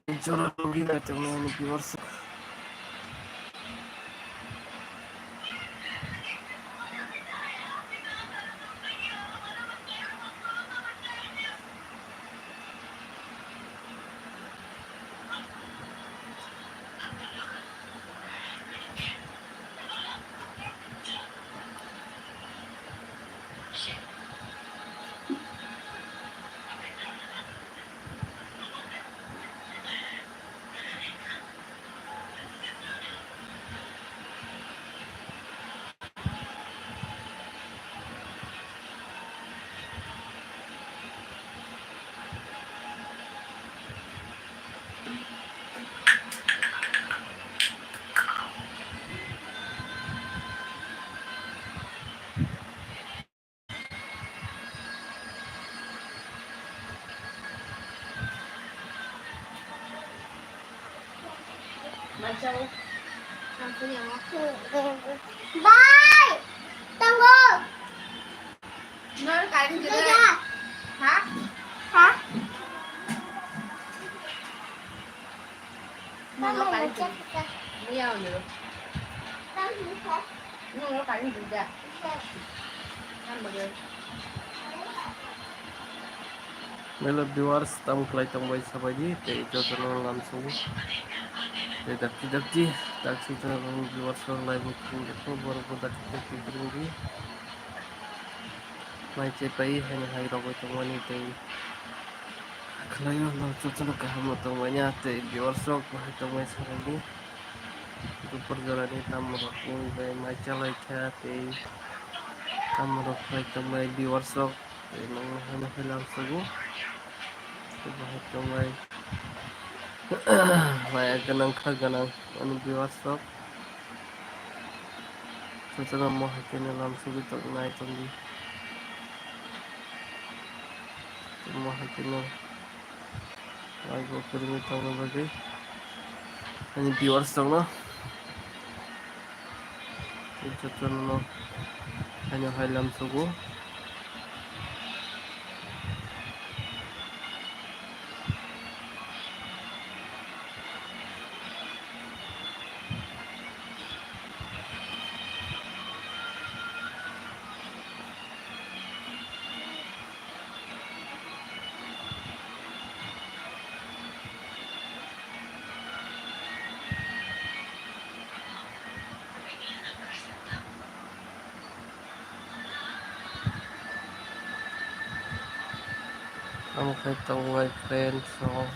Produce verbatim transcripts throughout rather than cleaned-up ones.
Jora login naitongmani viewers. Bai! Tongo! Nor kain gede. Ha? Ha? Nor kain gede. Muya onyo. Nor kain gede. Hello viewers, tamo khlai tongbai sabaidi tei jotono lamsongo tei dakti dakti taksijak viewers rok live o phunukjak borok bo dakti dakti phunukdi. Mai chepai haino hai rogwi tongmani tei khlaio no jotono kaham no tongmani tei viewers rok bo hai tongmani sabaidi. Dupor jorani tamo rok wngwi bai mai chalaikha tei tamo rok khlai tongbai viewers rok tei nokno haino hai lamsogo. Tei bahai tongbai maya gwnang kha gwnang ani viewers rok. Jotono mo hai kheno lamsogwi tongnai tongdi. Mo hai kheno. Live o kwrwngwi tongna bagwi ani viewers rokno jotono haino hai lamsogo. Tamo khe tongo my friends rok.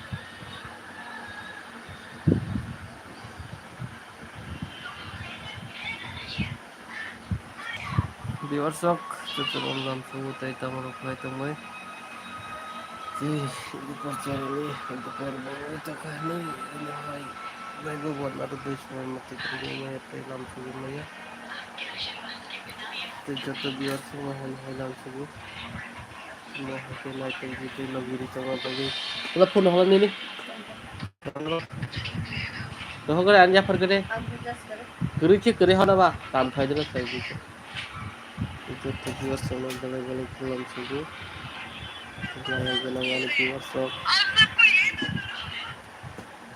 Viewers rok, jotono lamsogo tei tamo rok khlai tongbai. Tei dupor choroni dupor bo tongkha hinwi, hinwi hai bai bo bo naro dui swnam mati kwrwngwi maya tei lamsogwi maya. Tei joto viewers rok hai hai lamsogo. Mo hai khe nai tongdi tei logi ri tongma bagwi. Ula phone hala nini. Rohogore ani yaphar gede. Kwrwi khe kwrwi hona ba. Kam khai dilo khai di. Itu tujuh solo belai belai film sugu. Belai belai belai film sok.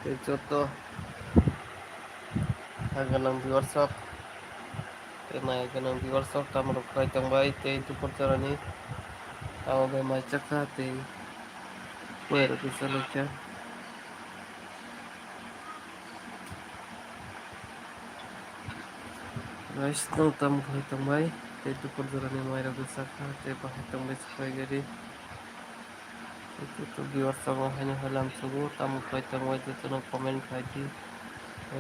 Tei joto hai gwnang viewers rok, tei maya gwnang viewers rok, tamo rok khlai tongbai tei dupor jorani tamo bai mai chakha tei boya rok kisa laikha. Guys, tamo tamo khlai tongbai tei dupor jorani mai rok kisa kha tei bahai tongbai chwrai gari. Joto viewers rok haino hai lamsogo, tamo khlai tongbai jotono comment khai di.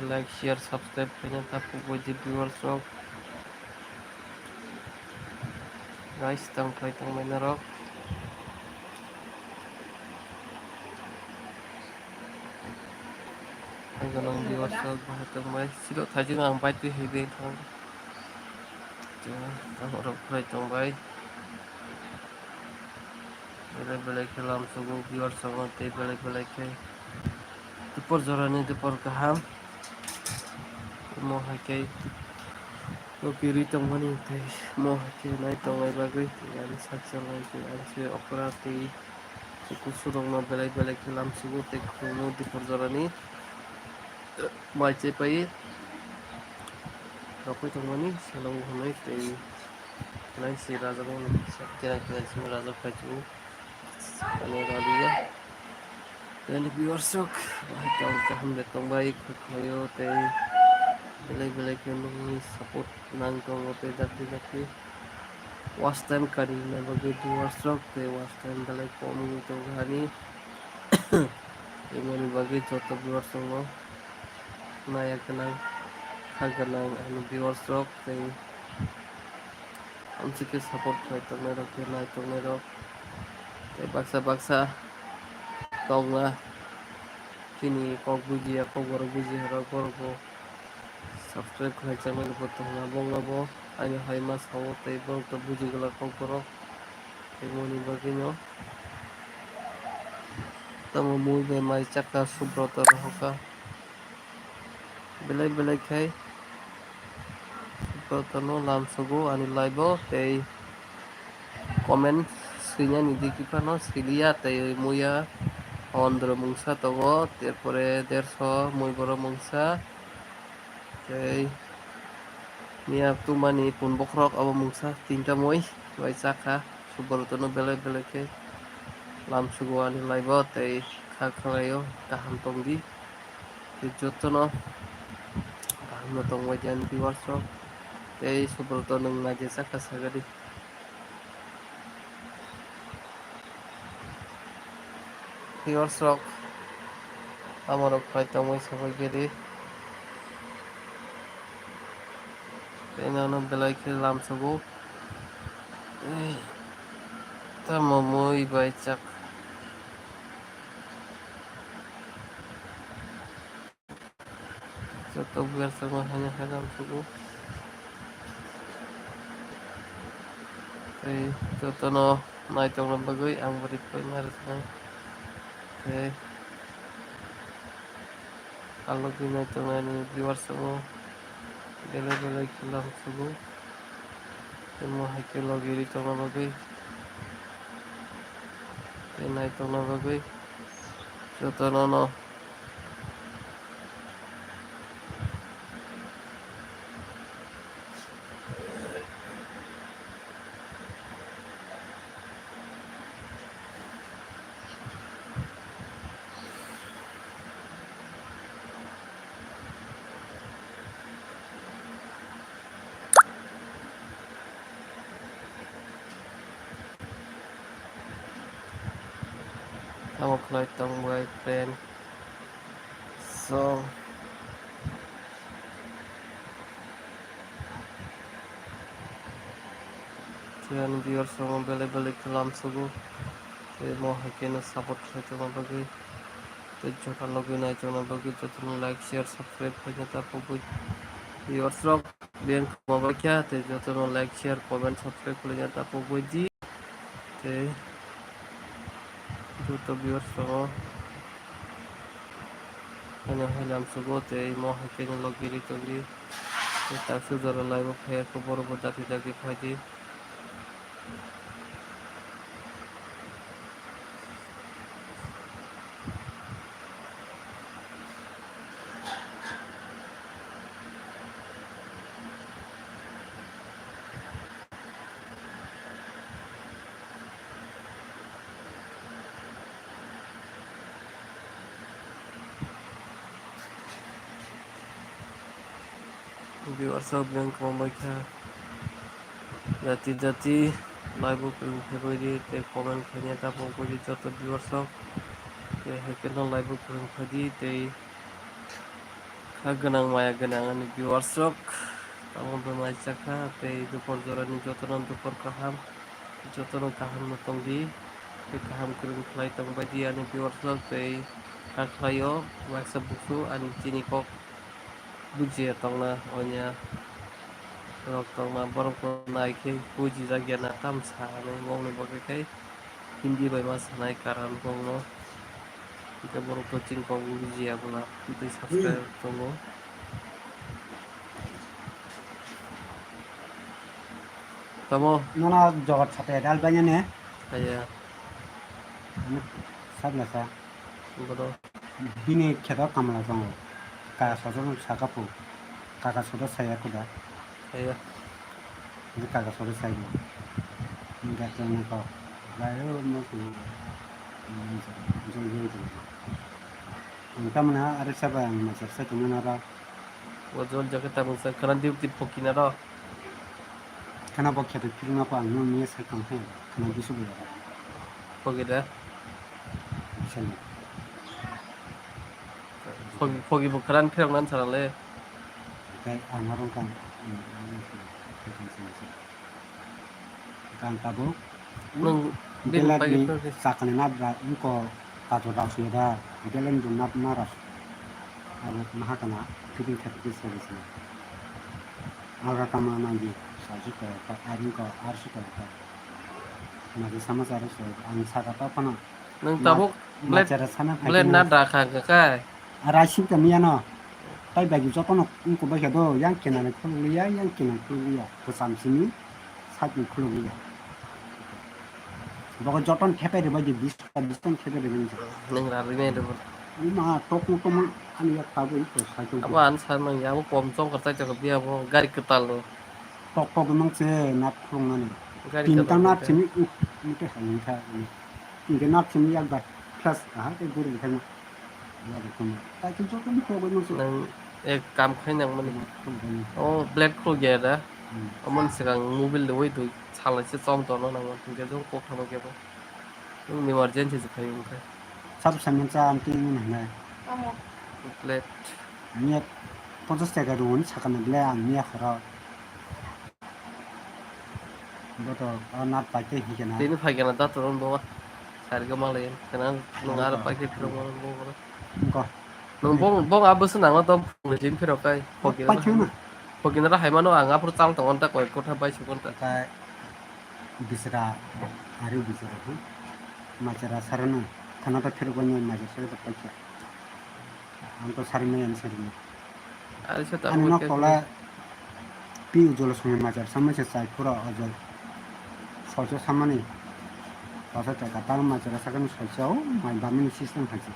Like, share, subscribe khaina ta pukbai di viewers rok. Guys, tamo khlai tongbai norok. Hai gwnang viewers rok bahai tongbai. Silo thaijwk ang bai twi hai bai thang. Tamo rok khlai tongbai. Belai belai khe lamsogo viewers rok tei belai belai khe dupor jorani dupor kaham. Mo hai khe logi ri tongmani tei mo hai khe nai tongnai bagwi tei ani saksa lai tei ani se okra tei Kusurokno belai belai khe lamsugo tei khulumno dipor jorani mai chepaiwi rokoi tongmani salo hwnwi tei belai se rajak mani, kisa kisa kisa simi rajak phai chwng ani raliya. Tei ani viewers rok bahai tong kaham de tongbai khwkhlaio tei belai belai khe nokni support nang tongo tei dakti dakti. Watch time kari hwnna bagwi viewers rok tei watch time belai kom wngwi tongo ani. Tei moni bagwi joto viewers rokno naya gwnang, kha gwnang ani viewers rok tei amchike support khlai tongnai rok tei nai tongnai rok tei baksa baksa tongna chini kok bujiya, kok borok bujiya rok borok bo subscribe khlai channel bo tongna bongla bo ani hai ma sao tei borok to buji gwlak kok borok tei moni bagwi no tamo mui bai mai chakha Subroto rohorkha belai belai khai Subroto no lamsugo ani live o tei comment swinani di kiphano swiliya tei muya hondro mungsa tongo terpore derso mui borok mungsa. Tei miya tumani pun bokhorok abo mungsa tinta moi bai chakha Subroto no belai belai khe lamsugo ani live o tei kha khlaio kaham tongdi tei jotono kaham no tongbai di ani viewers rok tei Subroto nwng naidi chakha sagadi. Viewers rok, tamo rok phai tongmani sabai gedi. Tei nono belai khe lamsugo. Tamo mui bai chak. Joto buya songma haino hai lamsugo. Tei jotono naitokna bagwi ang bo reply ma rwkha. Tei alogwi naitoknani viewers rokno belai belai khe lamsugo. Tei mo hai khe logi ri tongna bagwi tei naitokna bagwi jotono no. Tamo khlai tong bai friend. So, ani viewers rok belai belai khe lamsugo. Tei mo hai khe no support khlai tongna bagwi. Tei joto logi nai tongna bagwi jotono like, share, subscribe khlaina ta pogwi. Viewers rok beng khama bai kha tei jotono like, share, comment, subscribe khlaina ta pogwi di. Tei joto viewers rok haino hai lamsugo tei mo hai khe no logi ri tongdi. Tei taksa jora live o phai khe borok bo dati dati phaidi. Viewers rok beng kwbang bai kha. Jati jati live o kwrwng phaibaidi tei comment khaina ta pogbaidi joto viewers rok. Tei hai kheno live o kwrwng phaidi tei kha gwnang maya gwnang ani viewers rok. Tamo bemai chakha tei dupor jorani jotono dupor kaham. Jotono kaham no tongdi, tei kaham kwrwng khlai tongbaidi ani viewers rok tei kha khlaio, waisa busu ani chini kok bujiya tongna, onya rok tongna, borok no nai khe bujijak ya na tam sa hinwi bongni bagwi khe Hindi bai ma sanai karan bongno, hwnkhe borok to chini kok bujiya bwla, tei subscribe tongo. Tamo? Nono jogot sate dal banya ne? Aya. Sabla sa. Bodo. Bini kheto kamla tongo. Kaka sodo saka pu. Kaka sodo saya kuda. Saya. Ini kaka sodo saya. Ini kaka yang kau. Lalu mau sini. Jol jol jol. Ang tamna ari saba ang masar sa tungna ra. Bo jol jaga tabung sa khana duty phokina ro. Khana bo kheto phirna pa ang nung niya sai tong khe khana bisu bo ya. Phogi da? Bisani. Phogi, phogi bo khana phirok nan sarang le. Kai ang arong kan. Kan tabuk. Nung bini Belai bagwi ni phirok sakani nabra ingko kato rasuya da. Belai ni nab na rasu. Abo maha kana fitting khe fitting service ni. Aga kama nangdi, saji kaya ka, aring ka, arsi kaya ka. Naji sama sari so, ang saka ta phano. Nung tabuk blade, machara sana blade phai na kena. Da kha kha kai. Ara sing ka miya no. Tai bagi joto no ingko bai kha do, yang kena ne khuluk liya, yang kena khuluk liya. Ko sam simi, sak ni khuluk liya. Bogo joton thepai rwbaidi, bis ta bis ton thepai rwbaidi. Nwng rarwi nai rwbo. Ima tokmo tokmo ani yak tabwi to sai tong. Abo ang sa nang ya, abo pom chong kar chai chakha biya bo gari kwtal ni. Tok tok nang se nat khulung nani. Gari kwtal. Tinta nat sini, uh, mute hai ni kha. Tinta nat sini yak bai. Plus aha ke guri kha. Nwng ek kam khai nang mani. O blade khuluk ya da. Hmm. Omo ni swkang mobile de wai twi salai se chom tongna nango. Hinkhe jong kok thangma kebo. Nwng emergency se khai wngkha. Sab saman cha amtwi wngna hwnai. Blade. Niya ponchas taka rwni sakana ble ang niya khoro. Boto, o nat paikhe hinkhe na. Tini phaikhe na dator on bo. Sari go malai. Kana nung aro paikhe phirok mo bo. Ko. Nung bong, bong abo se nango to phung jin phirok kai. Phokina paikhe na. Phokina ra haimano ang aphuru chal tongo ta koi kotha bai sukon ta. Kai bisra, ari bisra, ha? Machara sarana. Khana ta phirok ni machara sarana paikhe. Ang to sari maya ni sari maya. Ari sa ta. Ani nok tola pi ujol songni machar samai se chai phura ojol. Soicho samani. Soicho chai ka tang machar sakani soicho mai bamani system hai se.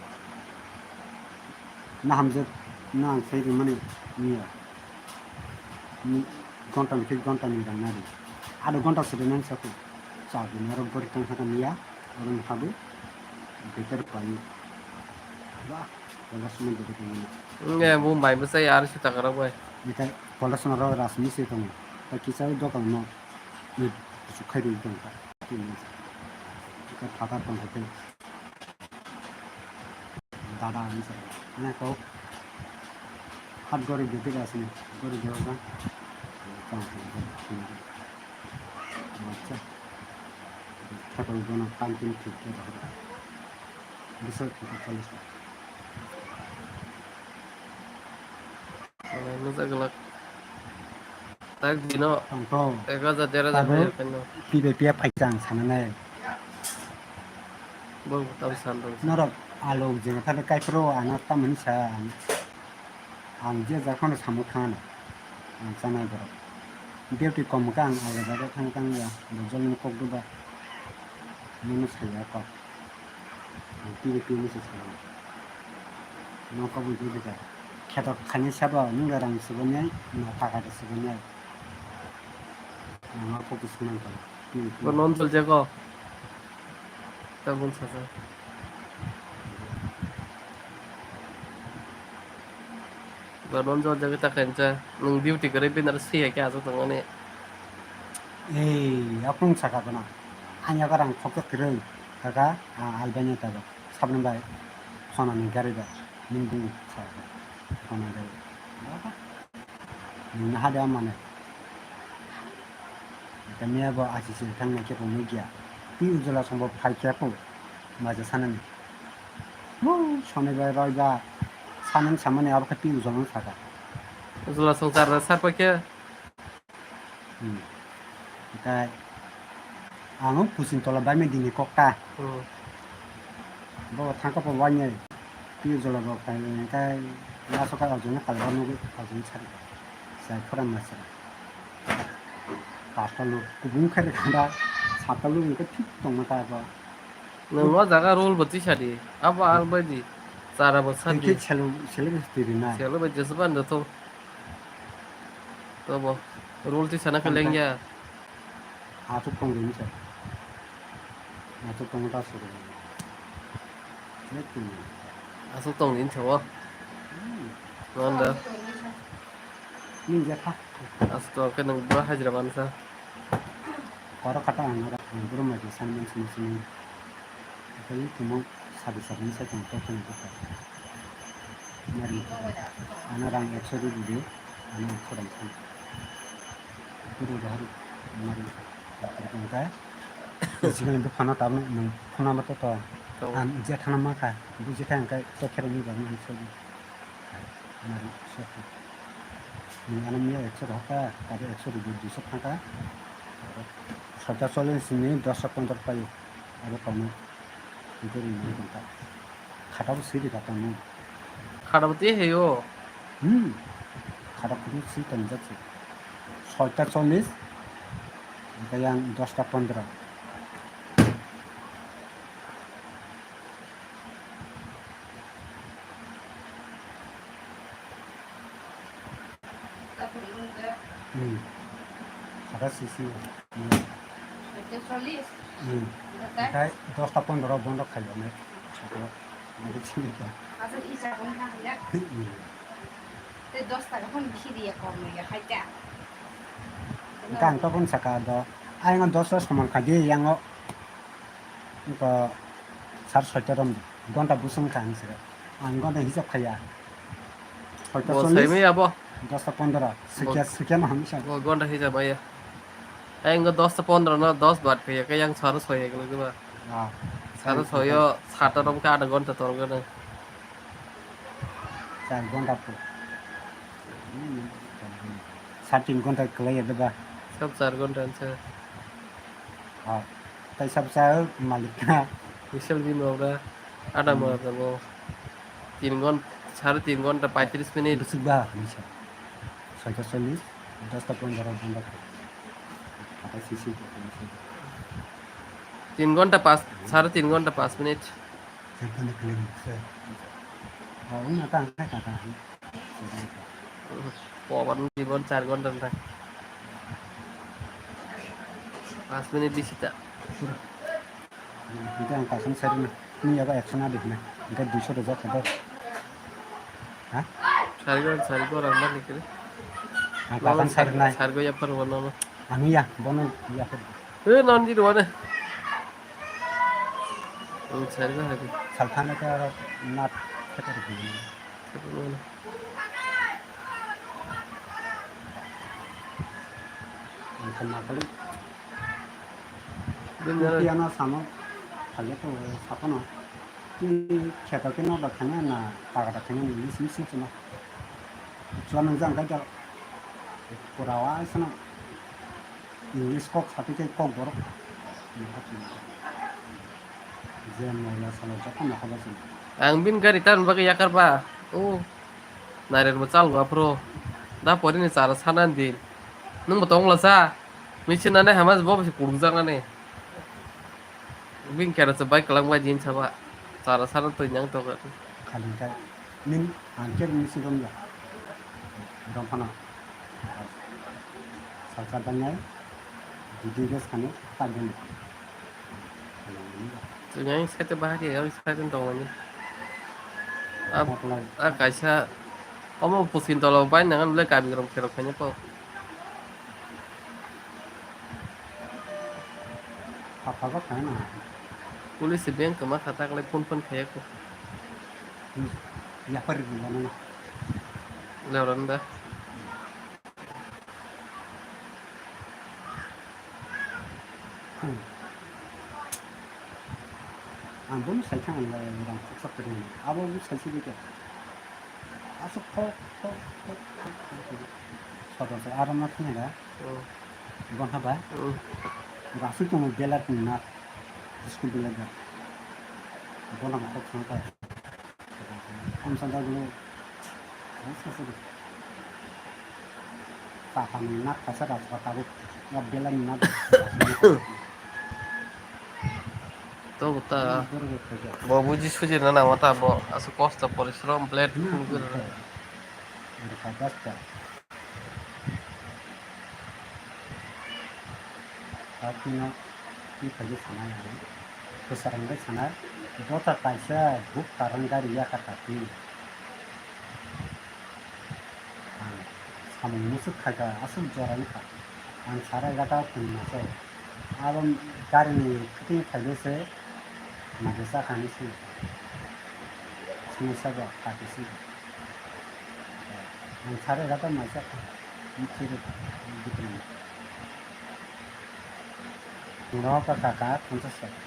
Na hamjak na ang sai rimani niya. Ni gonta ni gonta ni rang nari. Ado gonta sede nang saku. Chagwi norok gori tang sakha niya. Oro ni habu. Better pai. Ba, kolasma dede tong. Nge bu mai bwsai ar sita kara bai. Nitai kolasma rok rasmi se tong. Ta kisa dokan no. Ni sukhairi tong ta. Ka phatar tong khe. Dada hinwi sa. Mane kok. Hat gori dete ga sini. Gori deo ga. Acha. Khato bono kantin thik khe da. Bisa thik khe chalo. Nujak glak. Tak dino. Tongthok. Ek hajar, der hajar. Tabuk hai khaino. Pibai piya phaikha ang sananai. Bo tam san rok. Norok alok jeng thani kaiphuru ano tamani sa ang. Ang je jakhano samung thangano. Ang chanai borok. Duty kom kha ang alga jaga thang thang ya. Bojol ni kok duba. Nini saya kok. Ang tini tini se sabo. Nokha bo jodi ka. Kheto khani sabo nung rang siboni, no taka de siboni. Nokha bo sumang ka. Tini tini. Bo non jol jago. Tabun sasa. Ba non jol jagwi ta khainsa, nwng duty kwrwi bini aro swi hai khe aswk tongmani. Ei, aphuru saka phano. Ani yago rang khokjak kwrwi, kaka, ah, Albania tabuk. Sabni bai, khonani gari bai, nini bini saka, khonani gari. Nwng naha de amane. Kamiya bo achi se thang nai khe bo nugya. Pi ujula song bo phai khe bo, baja sanani. Woo, Sonibar, Roibar, sanani samani abo khe twi ujolno saka. Ujula songchar sar paikhe. Hmm. Ekai ang o kuching tola baimai dini kokta. Hmm. Bo thangkha bo wainai. Twi ujula rok phai hwnkhe laso kai ojoni kalba nugwi ojoni sari. Sai khorang ma sari. Pasta lo kubung khe rwkha da, sata lo hwnkhe thik tongma ta bo. Nwng o jaga rule bo tisa di. Abo albai di. Chara bo sa di. Twi khe selo, selo bo twi rinai. Selo bai jesa ban da to. To bo. Rule tisa na khe lengya. Aswk tong di hinsa. Aswk tong ta suru. Aswk tong di hinsa o. Hmm. Nanda. Nini je kha. Aswk tong khe nwng bura hajira mansa. Koro kata ang ora, ang buru mai khe sani mansi mansi nini. Kali tumo sadi sadi ni sai tong khe khe khe. Mari. Ana rang ekso di di, ana ekso rang san. Buru bahar mari. Khe khe. Sini bu phano tabno nang phano ma to to. To. Ang je thana ma kha, bu je thang khe to khe ni jang ni sai. Mari sokha. Ni ano miya ekso rohka, tabe ekso rubu duiso thangka. Soita chollish ni dosta pondro payo. Abo tongmo. Gori ni tongka. Khata bo sidi ka tongmo. Khata bo te heyo. Hmm. Khata bo sidi tong jat se. Soita chollish. Yang dosta pondro. Hmm. Ada sisi. Hmm. Hmm. Oke. Oke, dosta pondro bondo khayo ne. Saka. Mari chini ka. Asal isa pun kha ya. Hmm. Te dosta ka pun bisi dia kom ya khaita. Engka ang tokon saka do. Ayang dosta saman kha di yango. Engko sar soita rom di. Gonta busung kha ang sira. Ang gonta hisab khaya. Soita bo chollish, saimaya bo. Dosta pondro. Bo sikya, sikya no hami sa. Bo gonta hisab aya. Ay, engko dosta pondro no dos bat khaya. Kaya yang sar soi ek lagi ba. Ah. Sar soyo sata rom ka ada gonta tor gana. Char gonta po. Sar tin gonta kelai ada ba. Sab char gonta answer. Ha. Tai sab sa malik na. Misal di mawra ada mawra bo. Tin gon, sare tin gonta paitris minit. Bisik ba, bisa. Soita chollish, dosta pondro gonta. Apa sisi ko. Tin gonta pas, sare tin gonta pas minit. Siapa nak keliling? Saya. Oh, ini tak, tak, tak. Power ni bon char gonta na. Pas minit bisi ta. Hingke ang kasan sari na. Ni yaba ekso na dikna. Hingke duiso rojak kha do. Ha? Sari gon, sari gon, ang mani kiri. Ang kasan sari na. Sari gon yapar wan na. Ang ya, bono yapar. Eh, non di wan. Ang sari gon lagi. Salthana ka nat khatar di. Khatar wan. Ang kha na kali. Bini Twi ano samo, khalia to sapono. Twi kheto khe nokla khaina na tagra khaina ni misi misi chwla. Chwla nang jang khe pura wa sano English kok sati khe kok borok. Je moila salo joto nokha bachino. Ang bini gari tan bagwi yakar ba. O. Nairek bo chal go aphuru. Da porini chara sana din. Nwng bo tong la sa. Misi nane hama bo bisi kuruk jak nane. Bini kera se bai kwlang bai din saba. Chara sana twi nyang to. Khalingkai. Nin angker misi romya. Romphana. Salsa dangnai. Video gas kani ta din. Yang site bahari, yang site tongmani. A, a kaisa, omo pusin tola bai nangan le kabi rom kherok khaina po. Apa ba khaina? Police bank kama khata kle phone phone khaya ko. Hmm. Yapar di mana na? Leron da. Hmm. Ang bono sai thang lai rang khoksa kwrwng. Abo bo sai se bikhe. Aswk khok, khok, khok, khok, khok, khok. Sodo se aro ma thang da. Hmm. Gon ha ba. Hmm. Rasuk tong belat ni na. School belat da. Bono khok thang ta. Amsa daglo. Amsa se. Tahan nak kasa ras kata bu. Ya bela nak. Tongo ta. Borok bo khaijak. Bo buji suji rwna nango ta, bo aswk kosto porishrom blade Hmm, phunugwi rwna. Rwkha basta. Hakhe no twi khaijak sanai ang. Kwchar hwnkhe sanai. Bota kaisa buk karang gari yakar kha twi. Ang samung muchuk khaikha, aswk jora wngkha. Ang sara egarota o tong masa o. Abo garini kiting khaide se maja chakha hinwi swi. Swnwi sabo kati swi. Ang sara egarota maisa kha. Michiri bikini. Noka kaka ponchas taka.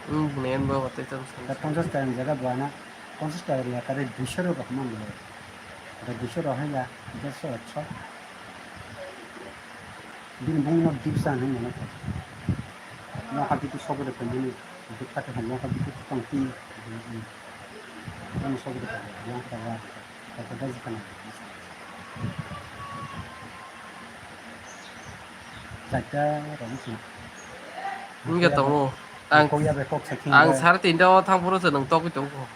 Hmm, bini yan bawa tei tong Da ponchas taka ni jaga buana ponchas taka riya kare duiso rok rok man lo. Da duiso rok hai ya, dersho ekso. Bini bung no dipsa hinwi mano. Noka bitu sobo de pemani, dipka te noka bitu tong ti. Ano sobo de pemani, noka wa. Wngkhe tongo. Ang, ang sare tinta o thang phuru se nwng togwi tongkho.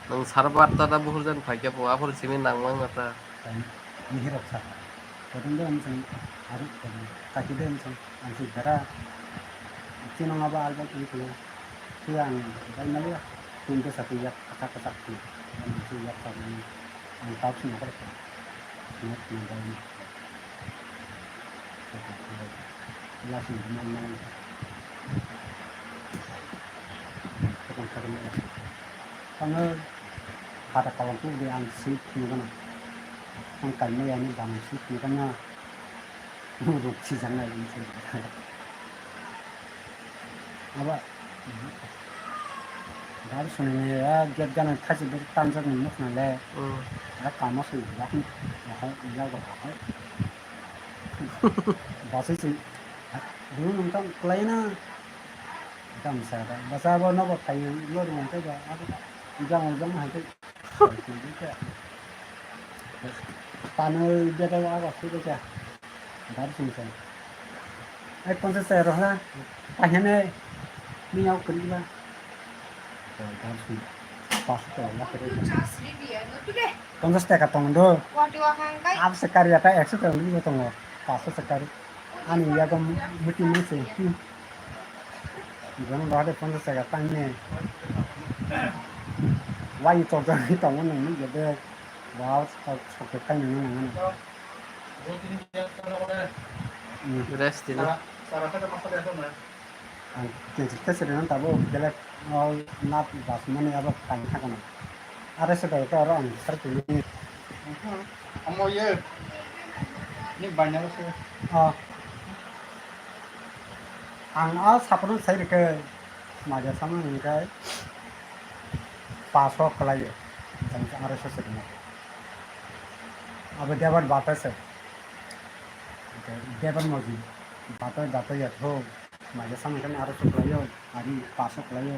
Nwng sare barta ta buhur jan phaikhe bo, aphuru simi nang mangna ta. Mihirok sa. Kothom de wngkhe, aro kothom. Kaki de wngkhe, ang se bera. Chini abo alba tong khe. Khe ang bai maya, tun bwsa khe yak kwchak kwchak khe. Ang se yak kwchak mani, ang tok swnam khe khe. Swnam swnam bai maya. Lasing man man. Kwchak kwchak maya. Ang kata kalam tu de ang swi khnu gana. Ang kalmaya ni bang swi khnu gana. Ruk si jang nai. Aba. Dar suni ni ya get gana khachi dur tanjak ni mukna le. Hmm. Ya kama sui yak ni. Ya go ha. Basi si. Dulu nungtang kelai na. Kam sa da. Basa bo nogo khai lo rung te ba. Jang jang hai te. Tanwi beda aga sui beda. Dar sung sung. Ek ponchas taka rohla. Tahene. Ni yau kri ba. Dar sung. Pas to la kri. Ponchas taka tong do. Abse kari ata ekso taka li tongo. Pas to kari. Ani yago muti muti. Jong rohade ponchas taka tangne. Wai tok jani tongo nang nang jede. Wow, sok sok kai nang nang nang. Rest ini. Ang kinsi tese rena tabo belek no nat bas mani abo kai thakana. Are se dai to aro ang sar tuni. Amo ye. Ni banyar se. Ah. Ang a sapano sai rike maja sama ni kai. Paso kalayo. Ang aro se se. Abo debar bata se. Debar moji. Bata bata ya tho. Maja sama kan aro se kalayo. Ari paso kalayo.